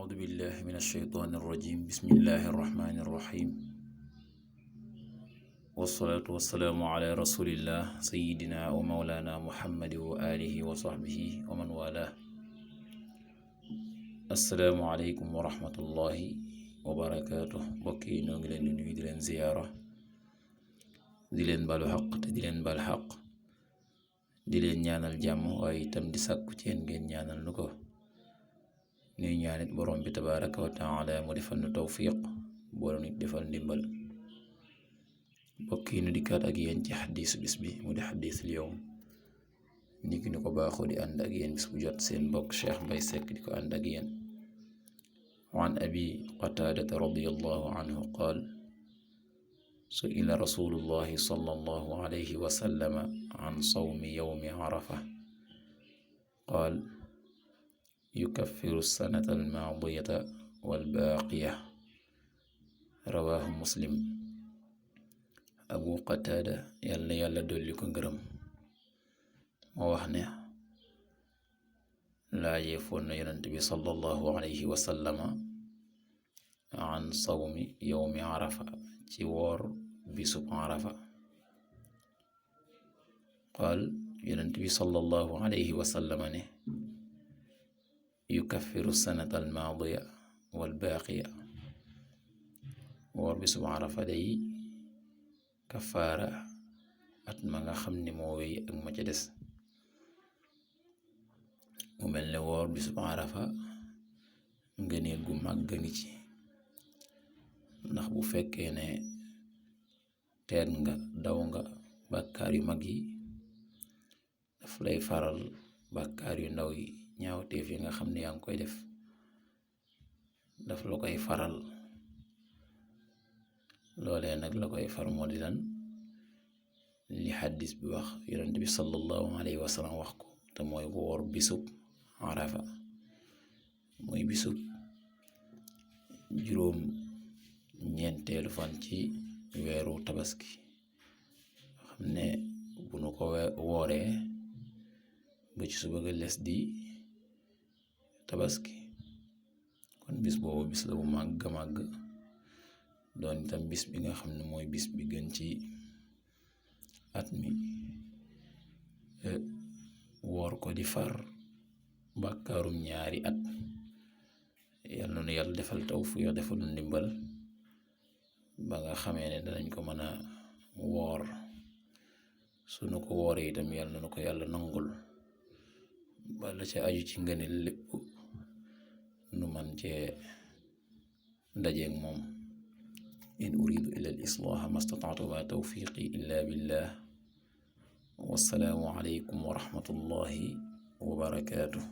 أعوذ بالله من الشيطان الرجيم بسم الله الرحمن الرحيم والصلاة والسلام على رسول الله سيدنا ومولانا محمد وآله وصحبه ومن والاه السلام عليكم ورحمة الله وبركاته بكي نونغي لين نوي دي لين زيارة di leen balu xaq te di leen bal xaq di leen ñaanal jàmm waaye itam di sàkku ci yéen ngeen ñaanal nu ko nuy ñaanit borom bi tabaraka wa taala mu defal nu tawfiq boole nit defal ndimbal mbokk yi nu dikkaat ak yéen ci xadiisu bis bi mu di xadiisul yawm ni ki nu ko baaxoo di ànd ak yéen bis bu jot seen mbokk Cheikh Mbaye Seck di ko ànd ak yéen an abi qataadata radiyallahu anhu qaal سئل رسول الله صلى الله عليه وسلم عن صوم يوم عرفة قال يكفر السنة الماضية والباقية رواه مسلم أبو قتادة يلا دوليكو ngërëm moo wax ne laajeefoon na yonent bi sallallahu alayhi wa sallama an sawmi yawmi arafa ci woor bisub arafa qaal yonent bi sallallahu alayhi wa sallama ne yukaffiru sanata almaadiya walbaaqiya woor bisub arafa day kafaara at ma nga xam ne moo wéy ak ma ca des mu mel ne woor bisub arafa ngëneel gu màgg ngi ci ndax bu fekkee ne teet nga daw nga bàkkaar yu mag yi daf lay faral bàkkaar yu ndaw yi ñaawteef yi nga xam ne yaa ngi koy def daf la koy faral loolee nag la koy far moo di lan li xaddis bi wax yonent bi sallallahu alayhi wa sallam wax ko te mooy woor bisub arafa mooy bisub juróom ñeenteelu fan ci weeru tabaski xam ne bu nu ko wooree ba ci suba ga les di tabaski kon bis boobu bis la bu màgg màgg doon itam bis bi nga xam ne mooy bis bi gën ci at mi woor ko di far bàkkaarum ñaari at yàlla na yàlla defal tawfiq defal ndimbal ba nga xamee ne danañ ko mën a woor sunu ko wooree itam yàlla na ko yàlla nangul ba la ca aju ci ngëneel lépp nu man cee dajeeg moom in uridu illa al islaha mastata'tu ma tawfiqi illa billah wassalaamu alaykum wa rahmatullahi wa barakatuh